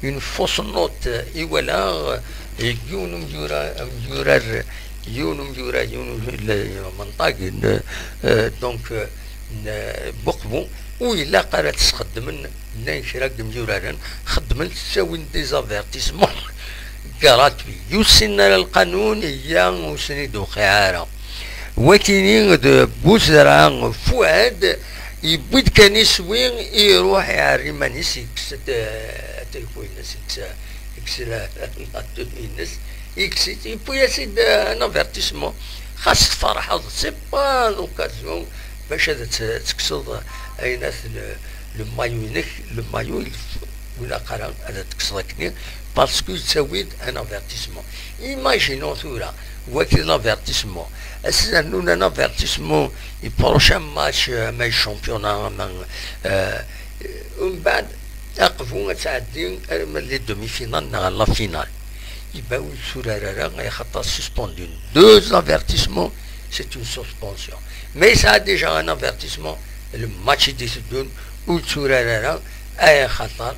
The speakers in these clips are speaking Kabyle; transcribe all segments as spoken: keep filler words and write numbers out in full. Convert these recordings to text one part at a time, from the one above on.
Une fausse note i walaɣ, yiwen umyura-, umyurar, yiwen umyura, yiwen menṭag, donc, n Buqbu, ur ilaq ara ad t-sxeddmen, llan kra n yimyuraren xeddmen, ttawin des avertissements gratuits. Ur ssinen ara lqanun, iya, ur sen-id-uqiɛ ara. Wakini d Buzra Fuad, yewwi-d kan iswi, iruḥ iɛerr iman-is, yekkes-d, eh, atriku-ines, yekkes, yekkes la, la tenue-ines, yekkes-it, yewwi-as-id, eh, un avertissement. Xas tferḥeḍ, c'est pas l'occasion bac ad t-, tekkseḍ, ayen at le, le maillot-inek, le maillot, il faut, ur ilaq ara ad t-tekkseḍ akkenni, parce que yettawi-d un avertissement. Imaginons tura, waki d l'avertissement. Ad s-rnun un avertissement i prochain match, euh, ama i championnat, ama, euh, umbeɛd, aqbu ad tɛeddi arma d les demi-finales neɣ la finale. Iba ur yetturar ara, axaṭer suspendu. Deux avertissements, c'est une suspension. Mais yesɛa déjà un avertissement, le match i d-iteddun, ur yetturar ara, axaṭer,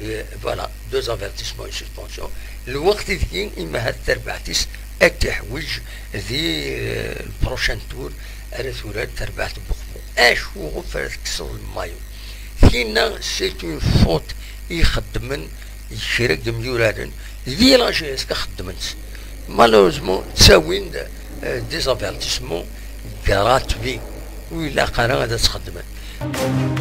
euh, voilà, deux avertissements, une suspension. Lweqt i deg-i, imahat tarbaɛt-is ad t-iḥwiǧ di, euh, le prochain tour, ara turar tarbaɛt n Buqbu. Acu ɣef ara tekkseḍ le maillot? Tinna, c'est une faute i xeddmen kra n yimyuraren di la G S K, xeddmen-tt. Malheureusement, ttawin-d, euh, des avertissements gratuits. Ur ilaq ara ad tt-xeddmen.